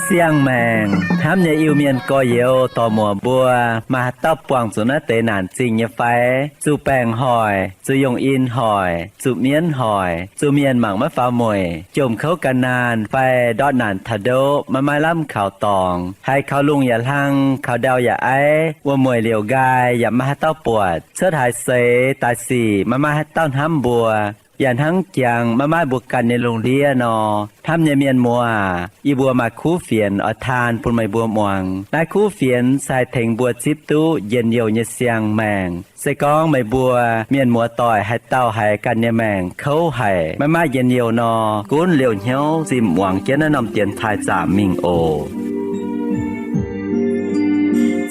Siang-maengc hnamv nyei Iu-Mienh gorx-youz dorc-muoc mbuo, maaih haaix dauh buangh zuqc naaiv deix naanc zingh nyei fai? Zuqc baengc hoic, zuqc yongh in hoic, zuqc mienv hoic, zuqc mienh mangc maiv faaux mueic, jomc kouv gan naanh fai ndortv naanc taux ndoqv maiv maaih lamh kaux dorngx, haiz kaux lungh yaac hlang, kaux ndau yaac aiv, wuom-mueic liouc nqaai yaac maiv maaih haaix dauh buatc, cuotv haaix seix daaih sic maiv maaih haaix dauh hnamv mbuo, yaac hnangv jangx maiv maaih mbuo ganh nyei lungh ndiev nor. Hnamv nyei mienh muoz aac, yie mbuo maaih kuv fienx oix taan bun meih mbuo muangx. Naaiv kuv fienx se haih tengx mbuo zipv duqv njien-youh nyei siang-maengc. Se gorngv meih mbuo mienh muoz-doic haaix dauh haiz ganh nyei maengc kouv haic, maiv maaih njien-youh nor, gunv liouh hnyouv zinh muangx jienv naaiv norm dienx taaih zaamc mingh oc.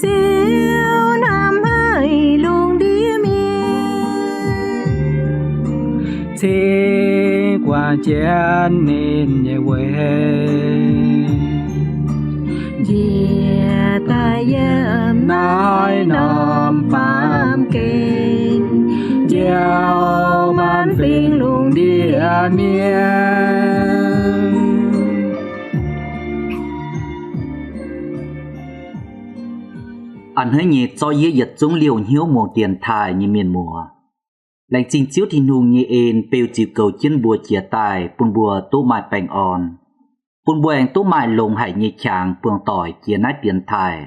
Ziouv hnamv haic lungh ndiev mienh, cingx guangc jienv ninh nyei weic, njiec daaih yiem naaiv norm baamh gen, njoux maanc fingx lungh ndiev mienh. A'hneiv nyei zorqv yie yietc zungv liouh hnyouv muangx dienx taaih nyei mienh muoz. Laengz zingh Ziouv Tin-Hungh nyei en beu ziux goux jienv mbuo jiez daaih bun mbuo duqv maaih baengh orn, bun mbuo aengx duqv maaih longx haic nyei qangx buangh doic jiex naaiv dienx taaih,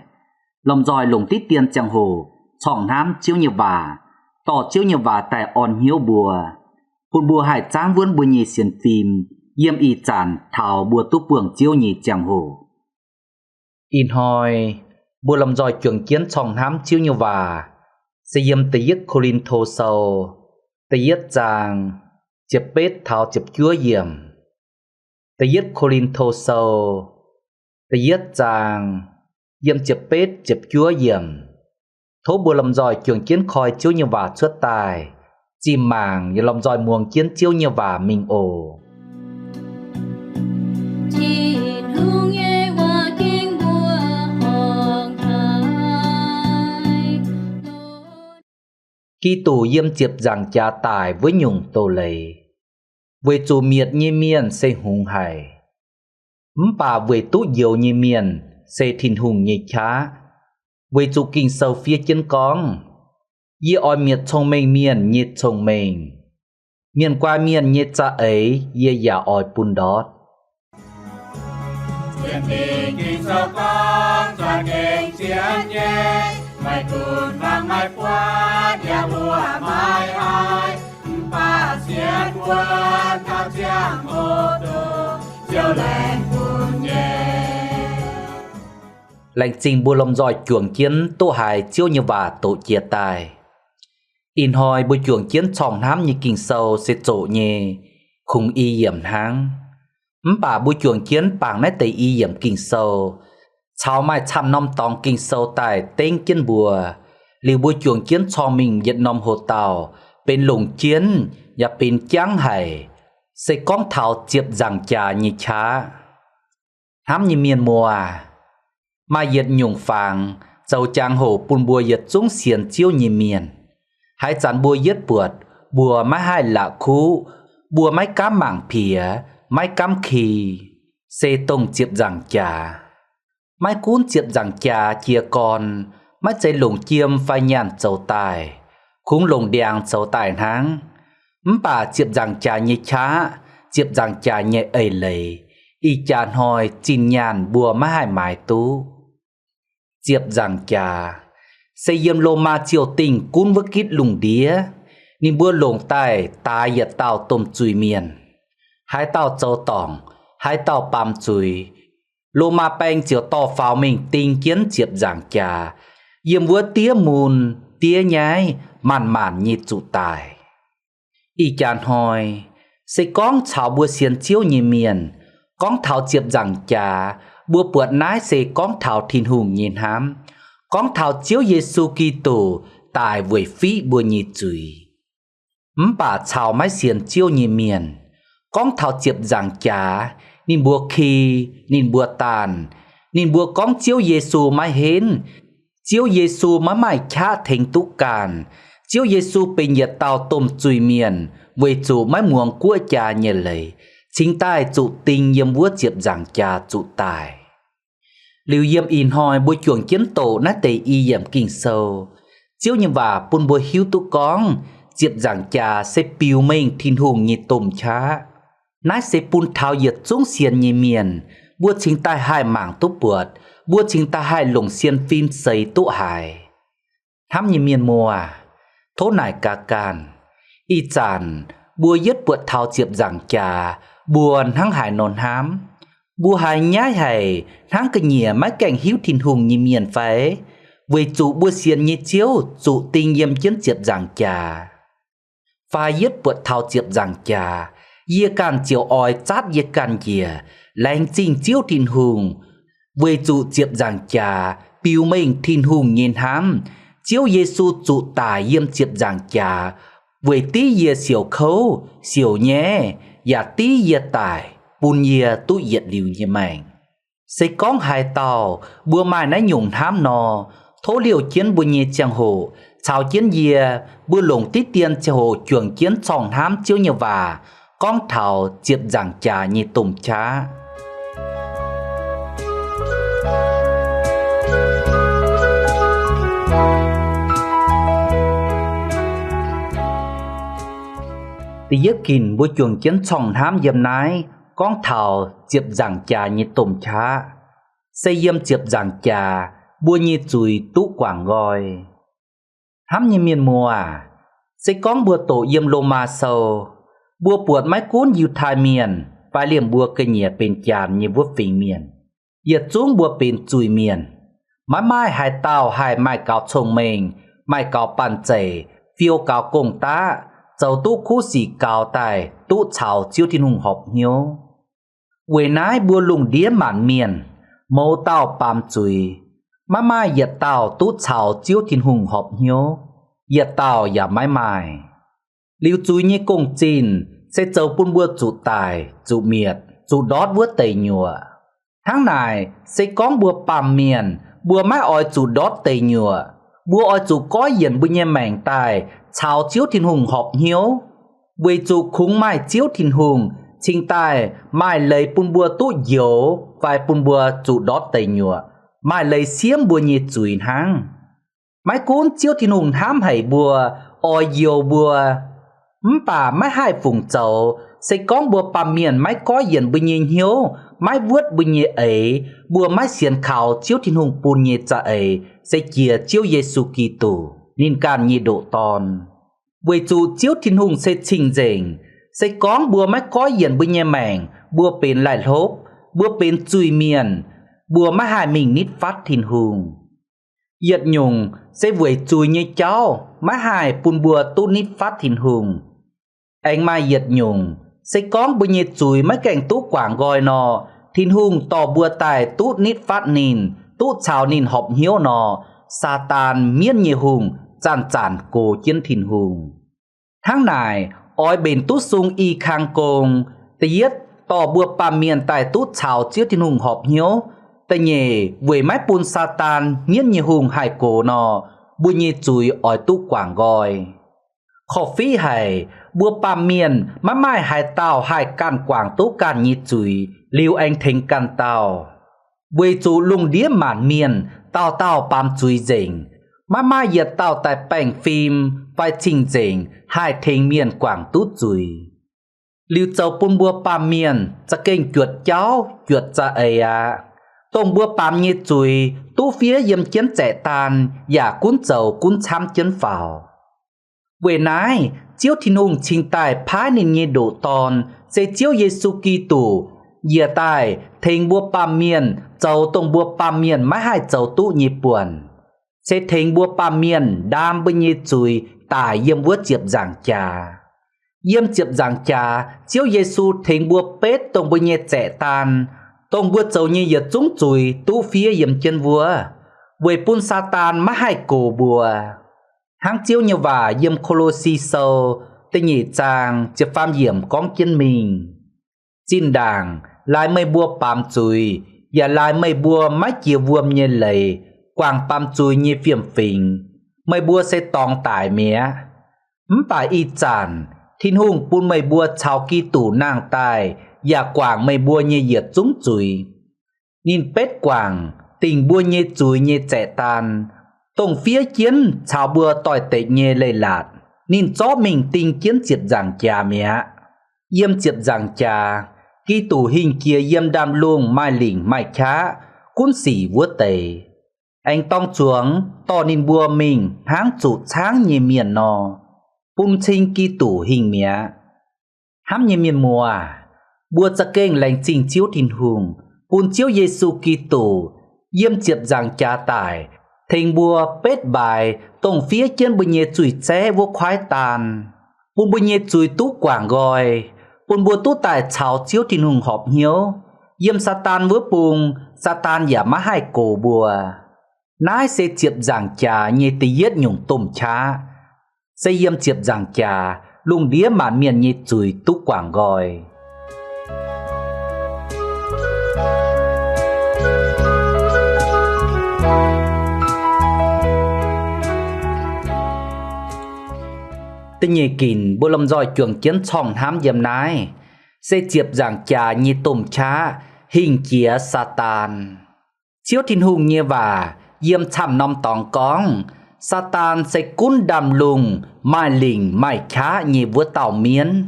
lomh nzoih longc diqv dien ziangh hoc corngh hnamv Ziouv nyei waac, dorh Ziouv nyei waac daaih orn hnyouv mbuo, bun mbuo haih zaangv wuonv mbuo nyei sienx fim yiem ih zanc taux mbuo duqv buangh Ziouv nyei ziangh hoc. Ih hnoi mbuo lomh nzoih juangc jienv corngh hnamv Ziouv nyei waac se yiem Da'yietv Ko^lin^to Sou da'yietv zaang ziepc betv taux ziepc juov yiemc. Da'yietv Ko^lin^to Sou da'yietv zaang yiem ziepc betv ziepc juov yiemc. Tov mbuo lomh nzoih juangc jienv koi Ziouv nyei waac cuotv daaih, zinh mangc yaac lomh nzoih muangx jienv Ziouv nyei waac mingh oc. Tin-Hungh nyei waac ging mbuo horngc haic. Giduc yiem ziepc nzaangc jaax daic wuov nyungc doz leiz, weic zuqc mietc nyei mienh se hngongx haic, mv baac weic duqv njoux nyei mienh se Tin-Hungh nyei qaqv. Weic zuqc Ging-Sou fiev jienv gorngv, Yie oix mietc cong-mengh mienh nyei cong-mengh, mienh guai mienh nyei za'eix yie yaac oix bun ndortv. Sienx Fingx Ging-Sou gorngv, za'gengh sienx nyei, maiv gunv mangc maiv buatc yaac mbuo maiv haih, mv baac sienx wuov taux ziangh hoc dongh Ziouv laengz bun nyei. Laengz zingh mbuo lomh nzoih juangc jienv duqv haiz Ziouv nyei waac doqc jiex daaih. Ih hnoi mbuo juangc jienv corngh hnamv nyei Ging-Sou se zoqc nyei, kungx i yiemc hnangv. Mv baac mbuo juangc jienv bangc naaiv deix i yiemc Ging-Sou caux maaih camv norm dorngx Ging-Sou daaih dengv jienv mbuo, liuz mbuo juangc jienv corngh mingh yietc norm hoc-dauh benx longc jienv yaac benx jangv haic, se gorngv taux ziepc nzaangc jaax nyei qaqv. Hnamv nyei mienh muoz, maaih yietc nyungc fangx zoux jangx-hoc bun mbuo yietc zungv sienx Ziouv nyei mienh. Haaix zanc mbuo yietv buatc mbuo maiv haih la'kuqv, mbuo maiv gaamv mangc piex, maiv gaamv ki, se dongh ziepc nzaangc jaax. Maiv gunv ziepc nzaangc jaax jiez gorn maiv zeiz longc jiem fai nyaanh zoux daaih, kungx longc ndiangx zoux daaih hnangv. Mv baac ziepc nzaangc jaax nyei qaqv, ziepc nzaangc jaax nyei eix leiz, ih jaax hnoi zinh nyaanh mbuo maiv haih maaiz duqv. Ziepc nzaangc jaax se yiem Lomaa ziouh dingh gunv wuov gitv lungh ndiev, ninh mbuo longc daaih daix yietc dauh domh zuiz-mienh. Haaix dauh zoux dorngc, haaix dauh baamz zuiz, Lomaa baeng ziouc dorh faaux mingh ding jienv ziepc nzaangc jaax, yiem wuov diev mun, diev nyaiv, maanc-maanc nyei zuqc daic. Ih jaax hnoi, se gorngv caux mbuo sienx Ziouv nyei mienh, gorngv taux ziepc nzaangc jaax, mbuo buatc naaiv se gorngv taux Tin-Hungh nyei hnamv, gorngv taux Ziouv Yesu Giduc daic weic fiqv mbuo nyei zuiz. Mv baac caux maiv sienx Ziouv nyei mienh, gorngv taux ziepc nzaangc jaax, Ninh mbuo ki, ninh mbuo daanh. Ninh mbuo gorngv Ziouv Yesu maiv henv. Ziouv Yesu maiv maaih qaqv tengx duqv ganh. Ziouv Yesu benx yietc dauh domh zuiz-mienh weic zuqc maiv muangx guoqv jaa nyei leiz, cingx daaih zuqc ding yiem wuov ziepc nzaangc jaax zuqc daic. Liuz yiem ih hnoi mbuo juangc jienv doqc naaiv deix i yiemc Ging-Sou, Ziouv nyei waac bun mbuo hiuv duqv gorngv ziepc nzaangc jaax se biux mengh Tin-Hungh nyei domh qaqv. Naaiv se bun taux yietc zungv sienx nyei mienh, mbuo cingx daaih haih mangc duqv buatc, mbuo cingx daaih haih longc sien fim seix duqv haiz. Hnamv nyei mienh muoz, tov naaic gaax ganh, ih zanc mbuo yietv buatc taux ziepc nzaangc jaax, mbuo hnangv haaix nor hnamv? Mbuo haiz nyaiv haic hnangv ga'nyiec maiv gaengh hiuv Tin-Hungh nyei mienh fai? Weic zuqc mbuo sienx nyei Ziouv zuqc ding yiem jienv ziepc nzaangc jaax. Fai yietv buatc taux ziepc nzaangc jaax, yie ganh ziouc oix zatv yie ganh njiec, laengz zingh Ziouv Tin-Hungh, weic zuqc ziepc nzaangc jaax biux mengh Tin-Hungh nyei hnamv. Ziouv Yesu zuqc daic yiem ziepc nzaangc jaax weic div yie siouc kouv, siouc nyaiv, yaac div yie daic, bun yie duqv yietc liuz nyei maengc. Se gorngv haaix dauh mbuo maaih naaiv nyungc hnamv nor, tov liouh jienv mbuo nyei ziangh hoc caux jienv yie, mbuo longc diqv dien ziangh hoc juangc jienv corngh hnamv Ziouv nyei waac gorngv taux ziepc nzaangc jaax nyei domh qaqv. Da'yietv ginc mbuo juangc jienv corngh hnamv yiem naaiv gorngv taux ziepc nzaangc jaax nyei domh qaqv, se yiem ziepc nzaangc jaax mbuo nyei zuiz duqv guangc nqoi. Hnamv nyei mienh muoz, se gorngv mbuo doqc yiem Lomaa Sou, mbuo buatc maiv gunv Yiutai Mienh fai liemh mbuo ga'nyiec benx janx nyei wuov fingx mienh, yietc zungv mbuo benx zuiz-mienh. Maiv maaih haaix dauh haih maaih gaux cong-mengh, maaih gaux banh zeic, fiou gaux gong-daqv, zoux duqv kuv sic gaux daaih duqv caux Ziouv Tin-Hungh horpc hnyouv. Weic naaiv mbuo lungh ndiev maanc mienh, mouz dauh baamz zuiz, maiv maaih yietc dauh duqv caux Ziouv Tin-Hungh horpc hnyouv, yietc dauh yaac maiv maaih. Liuz zuiz nyei gong-zinh se zoux bun mbuo zuqc daic, zuqc mietc, zuqc ndortv wuov deic nyuoqc. Hnangv naaic, se gorngv mbuo baamh mienh, mbuo maiv oix zuqc ndortv deic nyuoqc, mbuo oix zuqc goiv yienc mbuo nyei maengc daaih caux Ziouv Tin-Hungh horpc hnyouv, weic zuqc kungx maaih Ziouv Tin-Hungh cingx daaih maaih leiz bun mbuo duqv njoux fai bun mbuo zuqc ndortv deic nyuoqc, maaih leiz siemv mbuo nyei zuiz hnangv. Maiv gunv Ziouv Tin-Hungh hnamv haic mbuo, oix njoux mbuo, mv baac maiv haih fungc zoux. Se gorngv mbuo baamh mienh maiv goiv yienc mbuo nyei hnyouv, maiv wuotv mbuo nyei eix, mbuo maiv sienx kaux Ziouv Tin-Hungh bun nyei za'eix, se jiex Ziouv Yesu Giduc, ninh ganh nyei ndoqc Dorn. Weic zuqc Ziouv Tin-Hungh se cing-nzengc, se gorngv mbuo maiv goiv yienc mbuo nyei maengc, mbuo benx laih hlopv, mbuo benx zuiz-mienh, mbuo maiv haih mingh nitv fatv Tin-Hungh. Yietc nyungc se weic zuiz nyei jauv maiv haih bun mbuo duqv nitv fatv Tin-Hungh. Aengx maaih yietc nyungc, se gorngv mbuo nyei zuiz maiv gaengh duqv guangc nqoi nor, Tin-Hungh dorh mbuo daaih duqv nitv fatv ninh, duqv caux ninh horpc hnyouv nor, Saadaan, mienv nyei hungh, zanc-zanc gox jienv Tin-Hungh. Hnangv naaic, oix mbenc duqv sung i kang gong, da'yietv dorh mbuo baamh mienh daaih duqv caux Ziouv Tin-Hungh horpc hnyouv. Da'nyeic, weic maiv bun Saadaan, mienv nyei hungh, haih gox nor, mbuo nyei zuiz oix duqv guangc nqoi. Korv-fiqv haic, mbuo baamh mienh maiv maaih haaix dauh haih ganh guangc duqv ganh nyei zuiz liuz aengx tengx ganh dauh. Weic zuqc lungh ndiev maanc mienh dauh dauh baamz zuiz nzengc, maiv maaih yietc dauh daaih baengh fim fai cing-nzengc haih tengx mienh guangc duqv zuiz. Liuz zoux bun mbuo baamh mienh za'gengh juotc jauv juotc za'eix aqv. Dongh mbuo baamz nyei zuiz duqv fiev yiem jienv zaeqv daan yaac gunv zoux gunv camv jienv faaux. Weic naaiv, Ziouv Tin-Hungh cingx daaih paaiv ninh nyei ndoqc Dorn, se Ziouv Yesu Giduc, njiec daaih tengx mbuo baamh mienh zoux dongh mbuo baamh mienh maiv haih zoux duqv nyei buonc, se tengx mbuo baamh mienh ndaam mbuo nyei zuiz daic yiem wuov ziepc nzaangc jaax. Yiem ziepc nzaangc jaax, Ziouv Yesu tengx mbuo betv dongh mbuo nyei zaeqv daan, dongh mbuo zoux nyei yietc zungv zuiz duqv fiev yiem jienv wuov, weic bun Saadaan maiv haih gox mbuo. Hnangv Ziouv nyei waac yiem Ko^lo^si Sou da'nyeic zaang ziepc faam yiemc gorngv jienv mingh, zinh ndaangc laaix meih mbuo baamz zuiz, yaac laaix meih mbuo maiv jiex wuom nyei leiz guangc baamz zuiz nyei fiem-fingx, meih mbuo se dorngx daic mi'aqv. Mv baac ih zanc Tin-Hungh bun meih mbuo caux Giduc nangh daaih yaac guangc meih mbuo nyei yietc zungv zuiz. Ninh betv guangc dingc mbuo nyei zuiz nyei zaeqv-daan, dongh fiev jienv caux mbuo doix-dekc nyei leiz-latc. Ninh zorqv mingh ding jienv ziepc nzaangc jaax mi'aqv. Yiem ziepc nzaangc jaax, Giduc hingh jiex yiem ndaamv-lungh maaih lingc maaih qaqv gunv sic wuov deix, aengx dorng zuangx dorh ninh mbuo mingh hnangv zuqc caangv nyei mienh nor, bun cing Giduc hingh mi'aqv. Hnamv nyei mienh muoz, mbuo za'gengh laengz zingh Ziouv Tin-Hungh bun Ziouv Yesu Giduc yiem ziepc nzaangc jaax daic, tengx mbuo betv mbaaix dongh fiev jienv mbuo nyei zuiz-zaeqv wuov kuaaiv daan, bun mbuo nyei zuiz duqv guangc nqoi, bun mbuo duqv daaih caux Ziouv Tin-Hungh horpc hnyouv. Yiem Saadaan wuov bung, Saadaan yaac maiv haih gox mbuo. Naaiv se ziepc nzaangc jaax nyei da'yietv nyungc domh qaqv. Se yiem ziepc nzaangc jaax lungh ndiev maanc mienh nyei zuiz duqv guangc nqoi. Da'nyeic ginc mbuo lomh nzoih juangc jienv corngh hnamv yiem naaiv, se ziepc nzaangc jaax nyei domh qaqv hingh jiex Saadaan. Ziouv Tin-Hungh nyei waac yiem camv norm dorngx gorngv, Saadaan se gunv ndaamv-lungh maaih lingc maaih qaqv nyei wuov dauh mienv.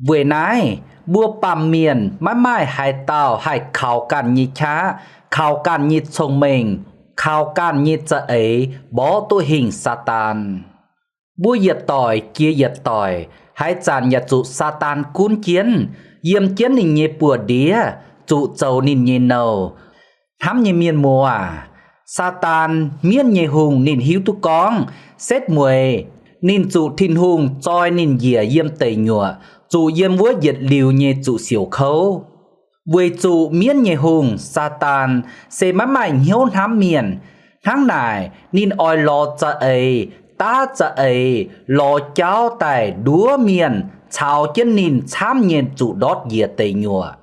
Weic naaiv, mbuo baamh mienh maiv maaih haaix dauh haih kaux ganh nyei qaqv, kaux ganh nyei cong-mengh, kaux ganh nyei za'eix mborqv duqv hingh Saadaan. Mbuo yietc doic jiex yietc doic, haaix zanc yaac zuqc Saadaan gunv jienv, yiem jienv ninh nyei buoz-ndiev, zuqc zoux ninh nyei nouh. Hnamv nyei mienh muoz aac, Saadaan, mienv nyei hungh, ninh hiuv duqv gorngv setv mueiz ninh zuqc Tin-Hungh zoi ninh njiec yiem deic nyuoqc, zuqc yiem wuov yietc liuz nyei zuqc siouc kouv. Weic zuqc mienv nyei hungh, Saadaan, se maiv maaih hnyouv hnamv mienh. Hnangv naaic, ninh oix lorz za'eix, daav za'eix, lorz jauv daaih nduov mienh caux jienv ninh camv nyei zuqc ndortv njiec deic nyuoqc.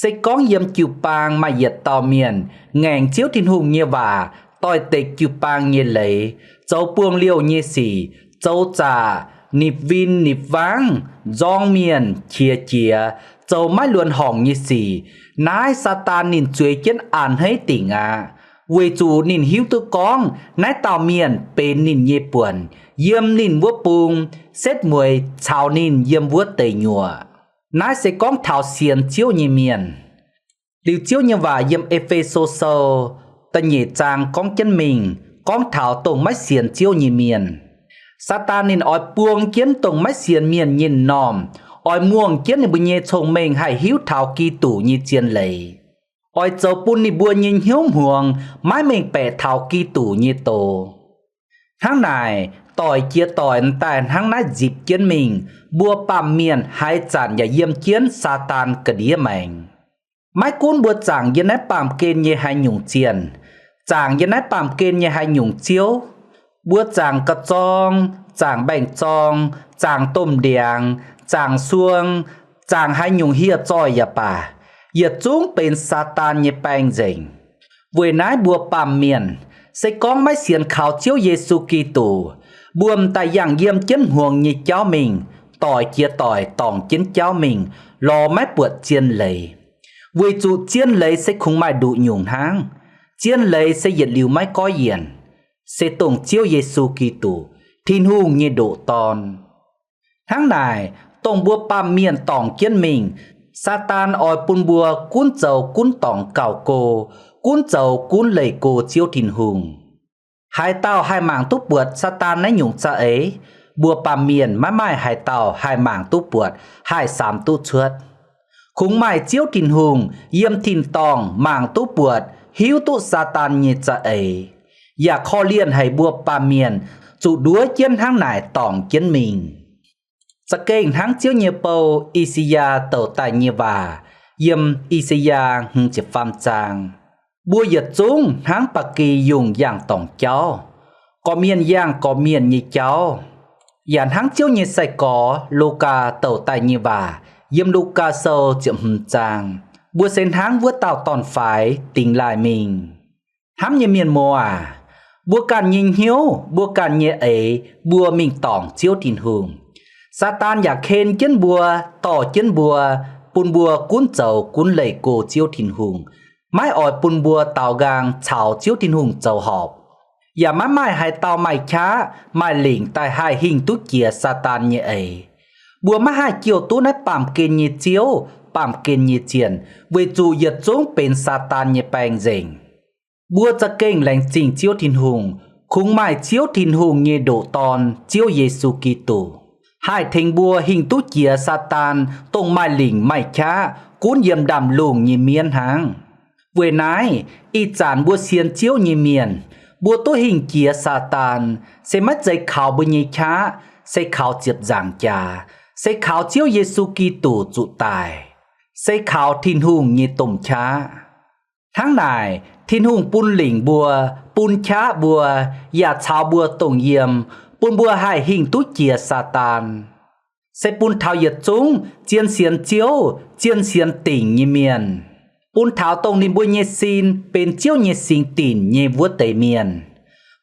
Se gorngv yiem jiu-baang maaih yietc dauh mienh ngaengc Ziouv Tin-Hungh nyei waac, doix-dekc jiu-baang nyei leiz, zoux buangh liouh nyei sic, zoux zaqc, nipc win nipc wangv, nzorng mienh, qiex jiez, zoux maiv luonx horngc nyei sic, naaiv Saadaan ninh zueiz jienv a'hneiv dingc aqv. Weic zuqc ninh hiuv duqv gorngv naaiv dauh mienh benx ninh nyei buonc, yiem ninh wuov bung, setv mueiz caux ninh yiem wuov deic nyuoqc. Naaiv se gorngv taux sienx Ziouv nyei mienh. Liuz Ziouv nyei waac yiem E^fe^so Sou da'nyeic zaang gorngv jienv mingh, gorngv taux dongh maiv sienx Ziouv nyei mienh. Saadaan ninh oix buang jienv dongh maiv sienx mienh nyei m'normh, oix muangh jienv ninh mbuo nyei cong-mengh haih hiuv taux Giduc nyei zien leiz, oix zoux bun ninh mbuo nyei hnyouv hmuangx maiv mengh baeqc taux Giduc nyei doz. Hnangv naaic, doic jiex doic m'daaih hnangv naaiv nzipc jienv mingh, mbuo baamh mienh haaix zanc yaac yiem jienv Saadaan ga'ndiev maengx. Maiv gunv mbuo zaangc yiem naaiv baamh gen nyei haaix nyungc zienh, zaangc yiem naaiv baamh gen nyei haaix nyungc ziouv, mbuo zaangc ga'zorng, zaangc mbaengx-zorng, zaangc domh ndiangx, zaangc suong, zaangc haaix nyungc hieh zoih yaac baac, yietc zungv benx Saadaan nyei baeng nzengc. Weic naaiv mbuo baamh mienh, se gorngv maiv sienx kaux Ziouv Yesu Giduc, mbuo m'daaih yangh yiem jienv hmuangx nyei jauv mingh, doic jiex doic dorngc jienv jauv mingh, lorz maiv buatc zien leiz. Weic zuqc zien leiz se kungx maaih nduqc nyungc hnangv. Zien leiz se yietc liuz maiv goiv yienc, se dongh Ziouv Yesu Giduc, Tin-Hungh nyei ndoqc Dorn. Hnangv naaic, dongh mbuo baamh mienh dorngc jienv mingh, Saadaan oix bun mbuo gunv zoux gunv dorngc gauh go, gunv zoux gunv leih go Ziouv Tin-Hungh. Haaix dauh haih mangc duqv buatc Saadaan naaiv nyungc za'eix? Mbuo baamh mienh maiv maaih haaix dauh haih mangc duqv buatc, haih samx duqv cuotv. Kungx maaih Ziouv Tin-Hungh yiem tin-dorngh mangc duqv buatc, hiuv duqv Saadaan nyei za'eix, yaac korv-lienh haic mbuo baamh mienh zuqc nduov jienv hnangv naaic dorngc jienv mingh. Za'gengh hnangv Ziouv nyei bou I^saa^yaa douc daaih nyei waac yiem I^saa^yaa hmz ziepc faam zaang, mbuo yietc zungv hnangv ba'gi yungh yangh dorngc jauv, gorqv-mienh yangh gorqv-mienh nyei jauv. Yaac hnangv Ziouv nyei sai-gorx Lugaa douc daaih nyei waac yiem Lugaa Sou ziepc hmz zaang, Mbuo se hnangv wuov dauh dorn-faix dingx laaih mingh. Hnamv nyei mienh muoz aac, mbuo ganh nyei hnyouv, mbuo ganh nyei eix, mbuo mingh dorngc Ziouv Tin-Hungh. Saadaan yaac ken jienv mbuo, dorh jienv mbuo, bun mbuo gunv zoux gunv leih go Ziouv Tin-Hungh, maiv oix bun mbuo daaux nqaang caux Ziouv Tin-Hungh zoux horpc. Yaac maiv maaih haaix dauh maaih qaqv maaih lingc daaih haih hingh duqv jiex Saadaan nyei eix. Mbuo maiv haih jouh duqv naaiv baamh gen nyei Ziouv, baamh gen nyei zienh, weic zuqc yietc zungv benx Saadaan nyei baeng nzengc. Mbuo za'gengh laengz zingh Ziouv Tin-Hungh, kungx maaih Ziouv Tin-Hungh nyei ndoqc Dorn, Ziouv Yesu Giduc, haih tengx mbuo hingh duqv jiex Saadaan dongh maaih lingc maaih qaqv gunv yiem ndaamv-lungh nyei mienv hnangv. Weic naaiv, ih zanc mbuo sienx Ziouv nyei mienh, mbuo duqv hingh jiex Saadaan, se maiv zeiz kaux mbuo nyei qaqv, se kaux ziepc nzaangc jaax, se kaux Ziouv Yesu Giduc zuqc daic, se kaux Tin-Hungh nyei domh qaqv. Hnangv naaic, Tin-Hungh bun lingc mbuo, bun qaqv mbuo, yaac caux mbuo dongh yiem, bun mbuo haih hingh duqv jiex Saadaan. Se bun taux yietc zungv zien sienx Ziouv, zien sienx dingc nyei mienh, bun taux dongh ninh mbuo nyei sin benx Ziouv nyei singx dinc nyei wuov deix mienh,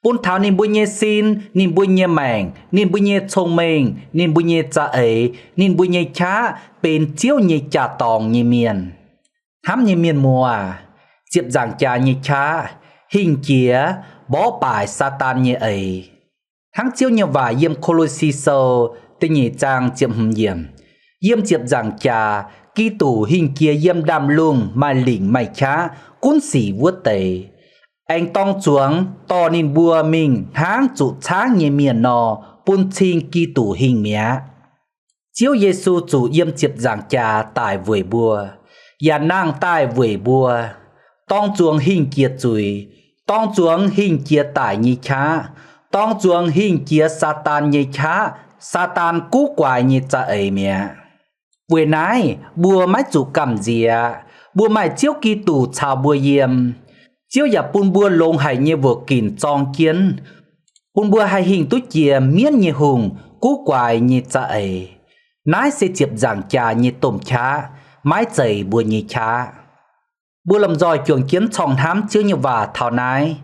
bun taux ninh mbuo nyei sin, ninh mbuo nyei maengc, ninh mbuo nyei cong-mengh, ninh mbuo nyei za'eix, ninh mbuo nyei qaqv benx Ziouv nyei jaa-dorngx nyei mienh. Hnamv nyei mienh muoz, ziepc nzaangc jaax nyei qaqv hingh jiex mborqv baaic Saadaan nyei eix. Hnangv Ziouv nyei waac yiem Ko^lo^si Sou da'nyeic zaang ziepc hmz yiemc, yiem ziepc nzaangc jaax Giduc hingh jiex yiem ndaamv-lungh maaih lingc maaih qaqv gunv sic wuov deix, aengx dorng zuangx dorh ninh mbuo mingh hnangv zuqc caangv nyei mienh nor, bun cing Giduc hingh mi'aqv. Ziouv Yesu zuqc yiem ziepc nzaangc jaax daic weic mbuo, yaac nangh daaih weic mbuo, dorng zuangx hingh jiex zuiz, dorng zuangx hingh jiex daic nyei qaqv, dorng zuangx hingh jiex Saadaan nyei qaqv, Saadaan guv guaix nyei za'eix mi'aqv. Weic naaiv mbuo maiv zuqc gamh nziex. Mbuo maaih Ziouv Giduc caux mbuo yiem. Ziouv yaac bun mbuo longx haic nyei wuoqc ginc zorng jienv, bun mbuo haih hingh duqv jiex mienv nyei hungh guv guaix nyei za'eix. Naaiv se ziepc nzaangc jaax nyei domh qaqv, maiv zeiz mbuo nyei qaqv. Mbuo lomh nzoih juangc jienv corngh hnamv Ziouv nyei waac taux naaiv.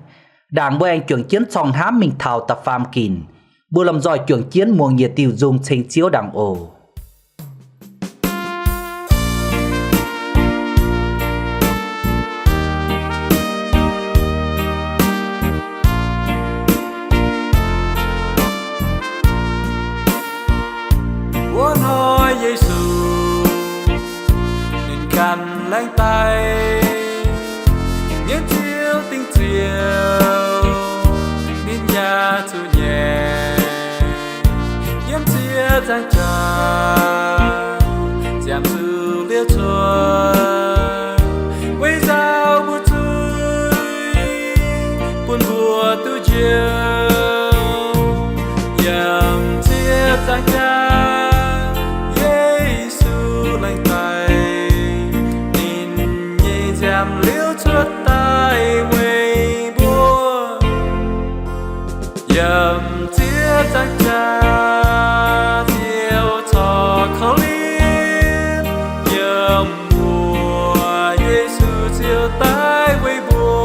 Ndaangc mbuo aengx juangc jienv corngh hnamv mingh taux da'faam ginc, mbuo lomh nzoih juangc jienv muangx yietc diuh nzung ceng Ziouv ndaangc oc. Wuov hnoi Yesu ninh ganh laengz daic, nyiemv Ziouv dingc ziouc, ninh yaac zuqc nyeic, yiem ziex nzaangc jaax ziangh zuqc liouv cuotv, weic nzauh mbuo zuiz, bun mbuo duqv njoux. Yiem ziex nzaangc jaax Yesu laengz daic, ninh nyei nziaamv liouv cuotv daaih weic mbuo. Yiem ziex nzaangc jaax Ziouv corc korv-lienh, yiem wuov Yesu ziouc daiv weic mbuo,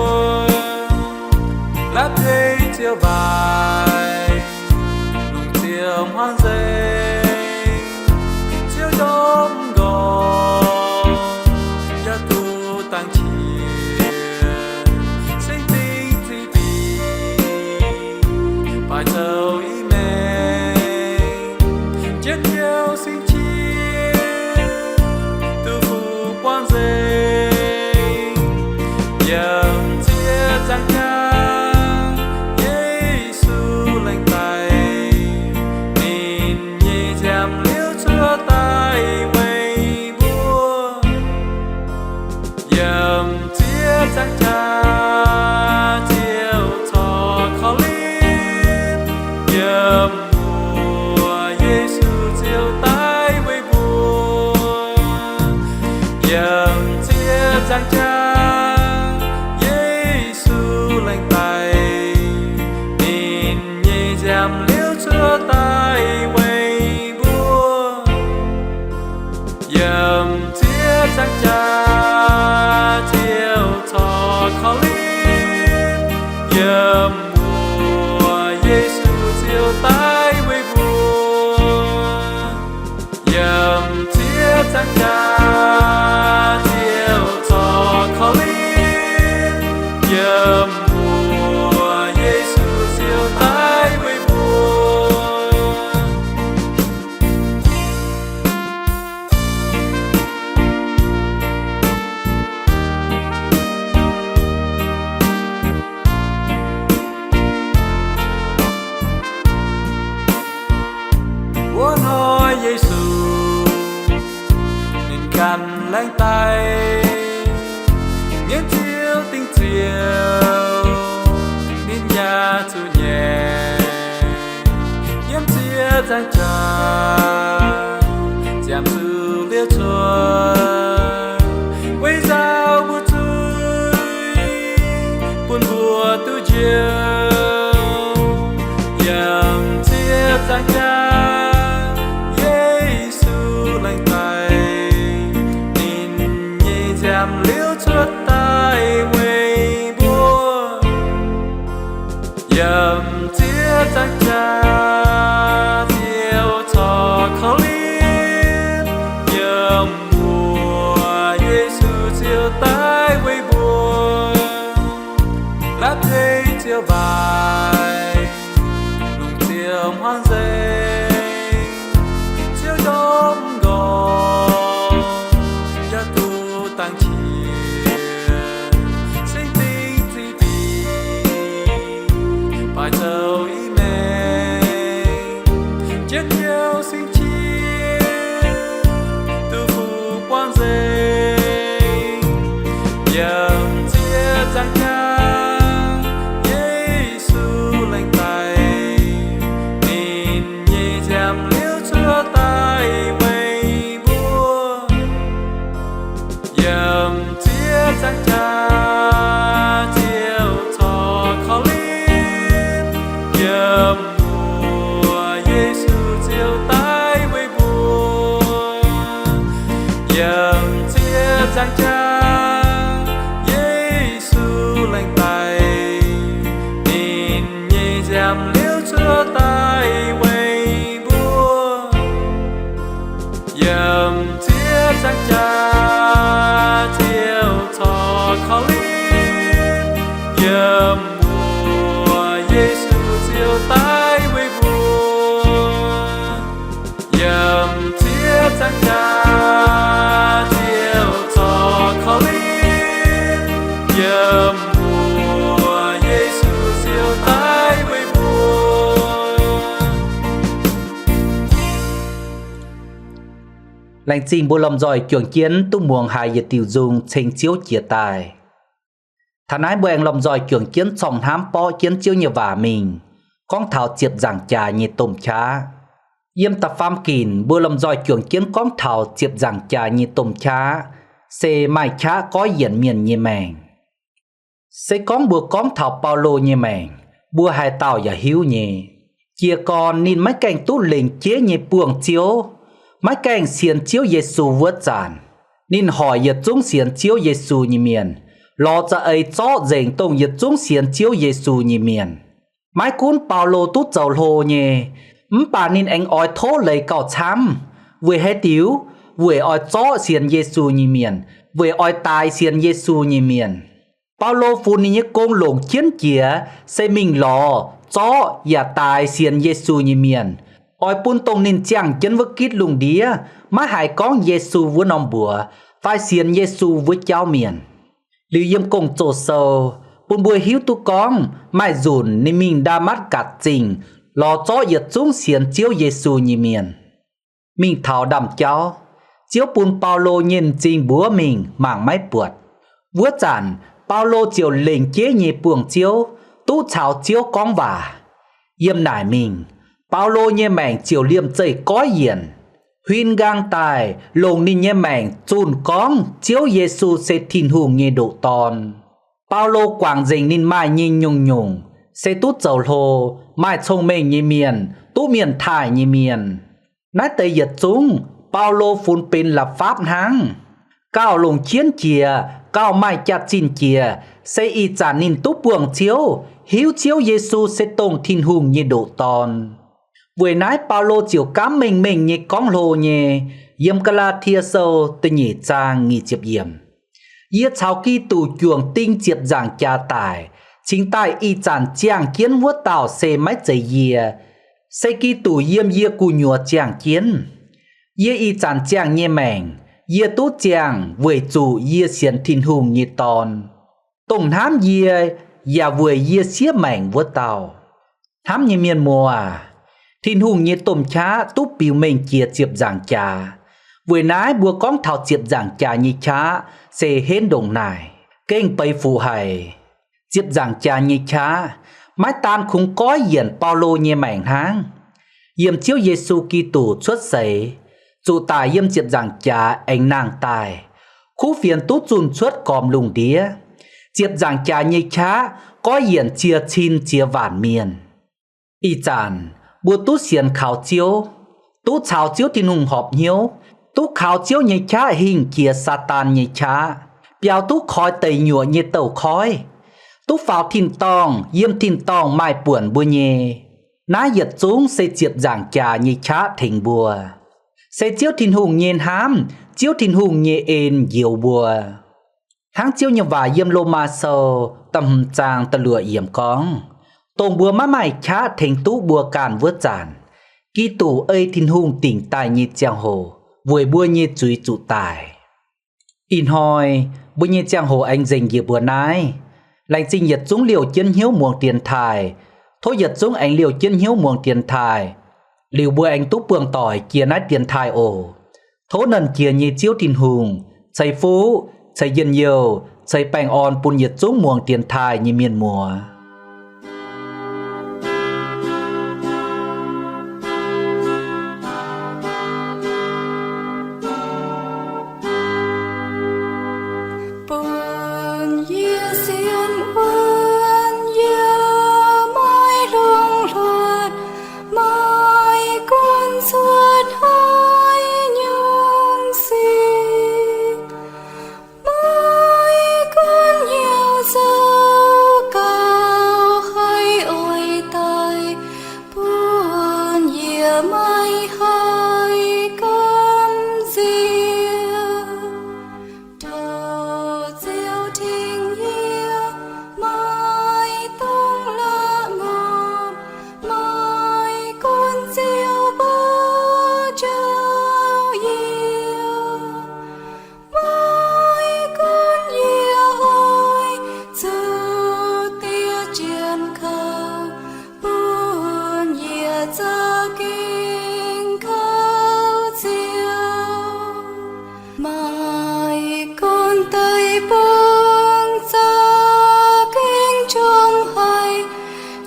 la'bieiv ziouc mbaih, lungh ziouc hmuangv nzengc, Ziouv ndorm nqorngv, yaac duqv dangx qiex, singx dingc zingh dingc, baaix zoux i maengx, jienv hnyouv singx qiex, duqv fuqv buangv nzengc. Yiem ziex nzaangc jaax Yesu laengz daic, ninh nyei nziaamv liouv cuotv daaih weic mbuo. Yiem ziex nzaangc jaax Ziouv corc korv-lienh, yiem wuov Yesu ziouc daiv weic mbuo. Yiem ziex nzaangc jaax Yesu laengz daic, ninh nyei nziaamv liouv cuotv daaih weic mbuo. Yiem ziex nzaangc jaax Yiem wuov Yesu ziouc daic weic mbuo. Yiem ziex zaangc jaax ziouc corc korv-lienh. Yiem wuov Yesu ziouc daic weic mbuo. Wuov hnoi Yesu ninh ganh laengz daic, mienv ziouv dingc ziouc ninh yaac zuqc nyeic. Yiem ziex zaangc jaax ziangh zuqc liouv cuotv, weic nzauh mbuo zuiz, bun mbuo duqv njoux. Yiem ziex zaangc jaax Yesu laengz daic, ninh nyei nziaamv liouv cuotv daaih weic mbuo. Yiem ziex zaangc jaax ziouc corc korv-lienh. Yiem wuov Yesu ziouc daic weic mbuo. Lapv tei ziouc mbaih, lungh ziouc hmuangv nzengc, ziouv ndorm nqorngv yaac duqv dangx qiex, singx dingc ziqc fingx baaix zoux i maengx, jienv hnyouv singx qiex duqv fuqv buangv nzengc. Yiem ziex zaangc jaax Yesu laengz daic, ninh nyei nziaamv liouv cuotv daaih weic mbuo. Yiem ziex zaangc jaax ziouc corc korv-lienh. Yiem wuov Yesu ziouc daic weic mbuo. Yiem ziex zaangc jaax Yesu laengz daic, ninh nyei nziaamv liouv cuotv daaih weic mbuo. Yiem ziex zaangc jaax ziouc corc korv-lienh. Yiem wuov Yesu ziouc daic weic mbuo. Yiem ziex zaangc jaax ziouc corc korv-lienh. Yiem wuov Yesu ziouc daic weic mbuo. Laengz zingh mbuo lomh nzoih juangc jienv duqv muangx haiz yietc diuh nzung ceng Ziouv jiex daaih. Taux naaiv mbuo aengx lomh nzoih juangc jienv corng hnamv borqv jienv Ziouv nyei waac mingh, gorngv taux ziepc nzaangc jaax nyei domh qaqv. Yiem da'faam ginc mbuo lomh nzoih juangc jienv gorngv taux ziepc nzaangc jaax nyei domh qaqv, se maaih qaqv goiv yienc mienh nyei maengc. Se gorngv mbuo gorngv taux Baulo nyei maengc, mbuo haaix dauh yaac hiuv nyei. Jiez gorn ninh maiv gaengh duqv lengc jeiv nyei buangh Ziouv, maiv gaengh sienx Ziouv Yesu wuov zanc, ninh hoic yietc zungv sienx Ziouv Yesu nyei mienh, lorz za'eix zorqv nzengc dongh yietc zungv sienx Ziouv Yesu nyei mienh. Maiv gunv Baulo duqv zoux hlo nyei, mv baac ninh aengx oix tov leiz gauh camv. Weic haaix diuc? Weic oix zorqv sienx Yesu nyei mienh, weic oix daix sienx Yesu nyei mienh. Baulo funx ninh nyei gong longc jienv jiex se mingh lorz, zorqv yaac daix sienx Yesu nyei mienh, oix bun dongh ninh ziangh jienv wuov gitv lungh ndiev maiv haiz gorngv Yesu wuov norm mbuox fai sienx Yesu wuov jauv mienh. Liuz yiem Gong-Zoh Sou bun mbuo hiuv duqv gorngv maaih nzunc ninh mingh Ndaa^matv^gatc Zingh lorz zorqv yietc zungv sienx Ziouv Yesu nyei mienh. Mingh taux ndaamv-jauv, Ziouv bun Baulo nyei m'zing mbuox mingh mangc maiv buatc. Wuov zanc Baulo ziouc lengc jeiv nyei buangh Ziouv, duqv caux Ziouv gorngv waac. Yiem naaic mingh, Baulo nyei maengc ziouc liemh zeih goiv yienc. Huin nqaang daaih longc ninh nyei maengc zunh gorngv Ziouv Yesu se Tin-Hungh nyei ndoqc Dorn. Baulo guangc nzengc ninh maaih nyei nyungc-nyungc, se duqv zoux hlo, maaih cong-mengh nyei mienh, duqv mienh taaih nyei mienh. Naaiv deix yietc zungv Baulo funx benx la'fapv hnangv. Gauh longc jienv jiex gauh maaih jaax-zinh jiex se ih zanc ninh duqv buangh Ziouv, hiuv Ziouv Yesu se dongh Tin-Hungh nyei ndoqc Dorn. Weic naaiv Baulo ziouc gaamv mengh mengh nyei gorngv hlo nyei, yiem Gaa^laa^tie Sou da'nyeic zaang nyic ziepc yiemc, Yie caux Giduc juangc ding ziepc nzaangc jaax daic, cingx daaih ih zanc ziangh jienv wuov dauh se maiv zeiz yie, se Giduc yiem yie gu'nyuoz ziangh jienv. Yie ih zanc ziangh nyei maengc, yie duqv ziangh weic zuqc yie sienx Tin-Hungh nyei Dorn, dongh hnamv yie yaac weic yie siev maengc wuov dauh. Hnamv nyei mienh muoz aac, Tin-Hungh nyei domh qaqv duqv biux mengh jiex ziepc nzaangc jaax. Weic naaiv mbuo gorngv taux ziepc nzaangc jaax nyei qaqv se henv ndongc naaic, gengh beiz fuqv haic. Ziepc nzaangc jaax nyei qaqv maiv daan kungx goiv yienc Baulo nyei maengc hnangv. Yiem Ziouv Yesu Giduc cuotv seix, zuqc daic yiem ziepc nzaangc jaax aengx nangh daaih, kuv fienx duqv zunh cuotv gormx lungh ndiev. Ziepc nzaangc jaax nyei qaqv goiv yienc ziex cin ziex waanc mienh. Ih zanc mbuo duqv sienx kaux Ziouv, duqv caux Ziouv Tin-Hungh horpc hnyouv, duqv kaux Ziouv nyei qaqv hingh jiex Saadaan nyei qaqv, biaux duqv koix deic nyuoqc nyei douz-koiv, duqv faaux tin-dorngh yiem tin-dorngh maaih buonc mbuo nyei. Naaiv yietc zungv se ziepc nzaangc jaax nyei qaqv tengx mbuo. Se Ziouv Tin-Hungh nyei hnamv, Ziouv Tin-Hungh nyei en njoux mbuo. Hnangv Ziouv nyei waac yiem Lomaa Sou da'hmz zaang da'luoqc yiemc gorngv, dongh mbuo maiv maaih qaqv tengx duqv mbuo ganh wuov zanc, Giduc ei Tin-Hungh dingc daaih nyei ziangh hoc weic mbuo nyei zuiz zuqc daic. Ih hnoi mbuo nyei ziangh hoc aengx nzengc njiec mbuo naaiv. Laengz zingh yietc zungv liouh jienv hnyouv muangx dienx taaih. Tov yietc zungv aengx liouh jienv hnyouv muangx dienx taaih, liuz mbuo aengx duqv buangh doic jiex naaiv dienx taaih oc. Tov Nernh Jiex nyei Ziouv Tin-Hungh ceix fuqv ceix njien-youh ceix baengh orn bun yietc zungv muangx dienx taaih nyei mienh muoz. Bun yie sienx wuonv yie maiv longc hluotv, maiv gunv cuotv haaix nyungc sic, maiv gunv hnyouv zoux gauh haih oix daaih, bun yie maiv haih gamh nziex. Tov Ziouv tengx yie, maiv dungx la'ngorpc, maiv gunv Ziouv mbuo njoux yie, maiv gunv yie oix zuqc diev jienv kaux, bun yie za'gengh kaux Ziouv. Maiv gunv deic-bung za'gengh qongx haic,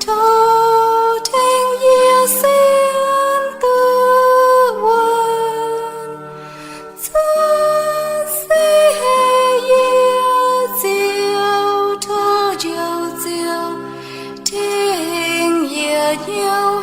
tov tengx yie sienx duqv wuonv. Cuotv seix haic yie Ziouv, tov Njoux Ziouv tengx yie hnyouv